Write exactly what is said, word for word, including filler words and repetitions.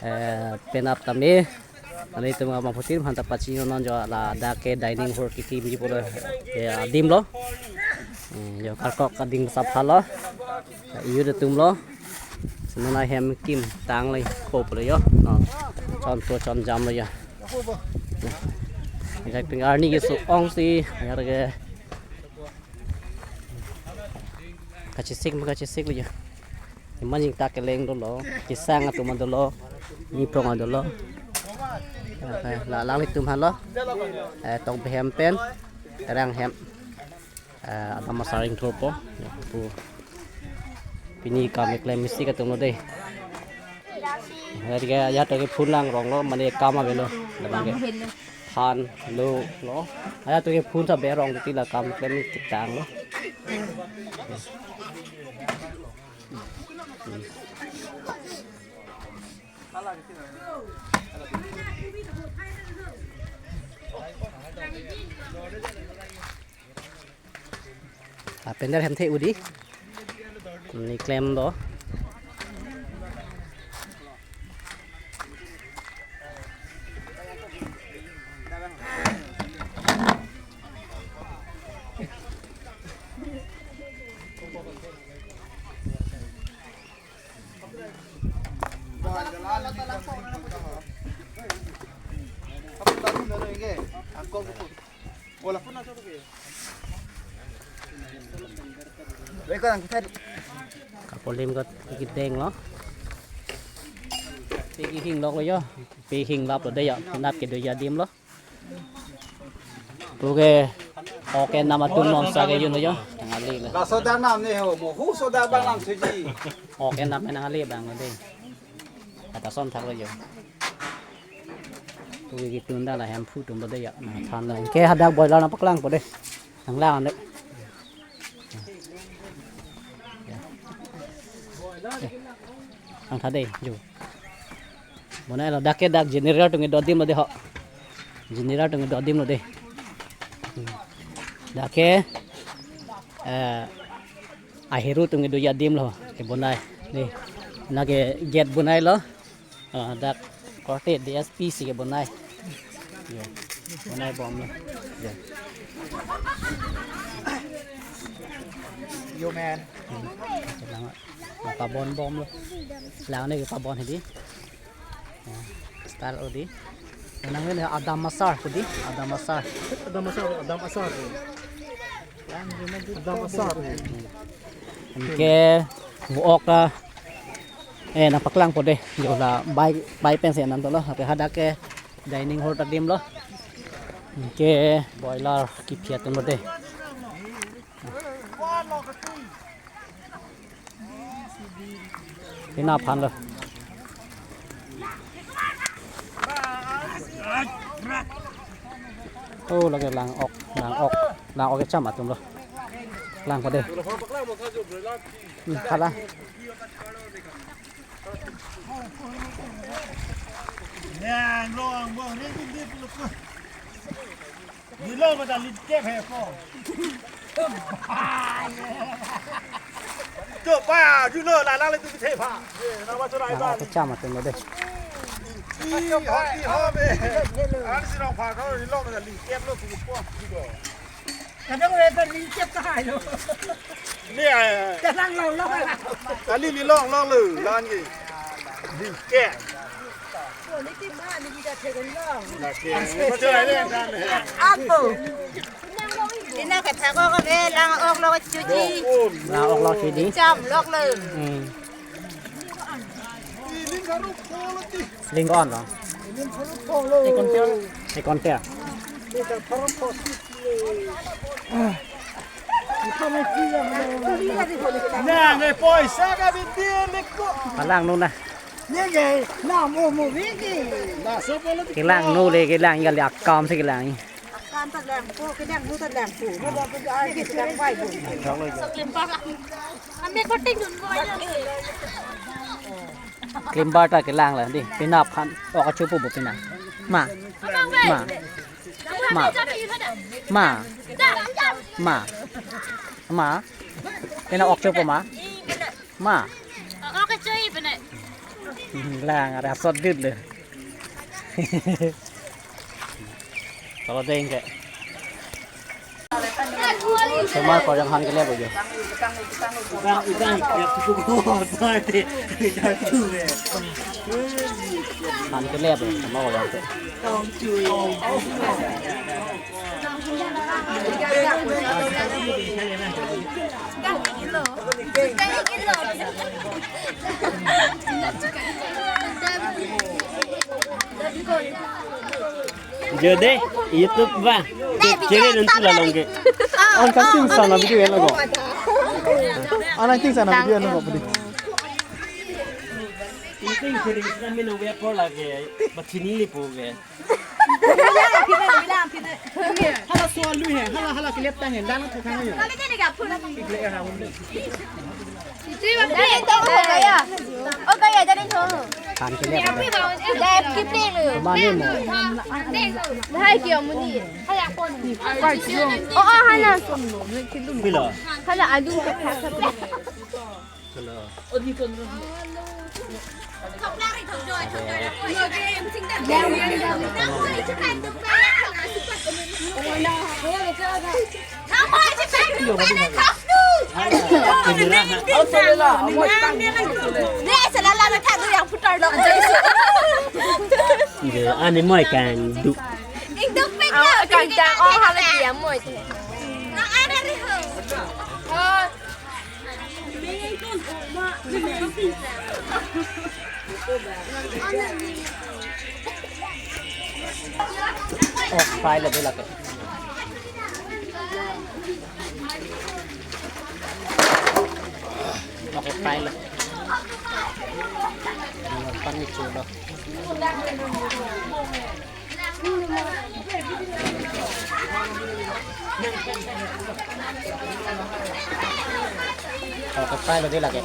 Eh, penap tame. Nelitum abangphutin aphan ta pachini non jo ladak ke dining hall kekimji pulo. Eh, adim lo. Eh, jo karkok ading sapha lo. Iyo de tum lo. Senono ahem kim tang le ko pulo jo. No. Chon pro chon jam lo jo. Ajak ting arni ke so-ong si. Ajak ke. Kachesik ma kachesik lo jo. Iman jing tak keleng dolo, kesang atum dolo, niprong dolo. Eh, la langlitum halo. Eh, tong behem pen, terang hem. Eh, adam asar ingthurpo. Ya, pu. Pini kam keklem misi atum lo de. Hari ke ya to ke phun langrong lo, mane kam avelo. Labang ke. Han lo lo. Aya to ke phun sa berong ti la kam klem ni kitang lo. Ah, pender hem the udi. Ni klem do. Kapolim ko kideng lo. Pegi hing lok lo jo. Pegi hing lap lo de jo. Nap ke do jo adim lo. Puke oke nama tun non sa ke yun lo jo. Tang ali lo. Laso dak nam ne ho, mo hu so dak bang nam suji. Oke nama nang ali bang lo de. Kata son thak lo jo. Puke kitun da la hem phu tum lo de jo. Nang than lo. Ke hadak boiler nangpaklangpo de. Nanglang de. Nang tha de jo. Bonai lo dak ke dak general atum kedo adim lo de ho. General atum kedo adim lo de. Hmm. Dak ke, eh, ahiru atum kedo adim lo. Kebonai. De. Nake gate bonai lo. Ah, dak korte D S P si kebonai. Yo. Bonai bom lo. Yo. Yo, man. Hmm. Lang, lang pabon bom lo. Lang ne pabon hedi. Ya. Style odi. Nang ne adam asar hedi, adam asar. Adam asar, adam asar. Adam asar. Ke vo-ok, eh, nangpaklangpo de. Jo la bai, bai pen si nangdolo. Ape hadak ke dining hall ta adim lo. Ke boiler kiphi atum lo de. Ina aphan lo. Oh, lake lang-ok, lang-ok, lang-ok kecham atum lo. Langpo de. Hmm, khala. Yang long bong ni di di puluh. Nilong mata linkep he po. Coba, juno lalang itu bisa pa. Ye, nama surai. Nang ba. Kecham atum lo de. Ih, hati ho be. Ani si rong pa ko nilong mata linkep lo tu po. Kadang we pe linkep ka hai lo. Ni ai. Kadang lo lo. Kali nilong long lo lan ke. Linkep. Apo. Ina ke thak ko ke lang-ok lo chuji. Lang-ok lo chuji. Cham lok lo. Hmm. Ling on lo. Ekon tia. Ekon tia. Na, ne poisa ka bidi liko. Palang nu na. Nege, na mo mo viki. Kelang nu le, kelang ya le akam si kelang. Akam ta langpo, kelang nu ta langpo. Mo ba ko ai ke kelang bai po. Ame ko ting dun ko ai. Klimbar ta kelang le di. Penap aphan. Ok achupo bo penap. Ma. Ma. Ma. Ma. Ma. Ma. Penap ok achupo ma. Ma. Oke, cuy, bener. Lang, ada asot dit le. Kalau deng ke. Semua kau yang han kelep aja. Han kelep, semua kau yang ke. Jode, YouTube ba. Chere nuntu la longke. An kaching sana video ya logo. An kaching sana video ya logo pudi. Ini ting sering sana minum ya por lagi. Bacini lipu ke. Hala soal lu he, hala hala kelep ta he, lang thek thang yo. Ikle ha. Dari to ho kaya. Oh kaya dari to. Han kelep. Dep kipleng lo. Mane mo. Dahai kio muni. Oh oh hala. Pilo. Hala adung ke. Hello. Ani moi kangduk. Kangduk, oh, hala dia moi. Oh. Oh, fry lo dulake. Okay, fry lo. Pan ni chulo. Kalau ke fry lo dulake.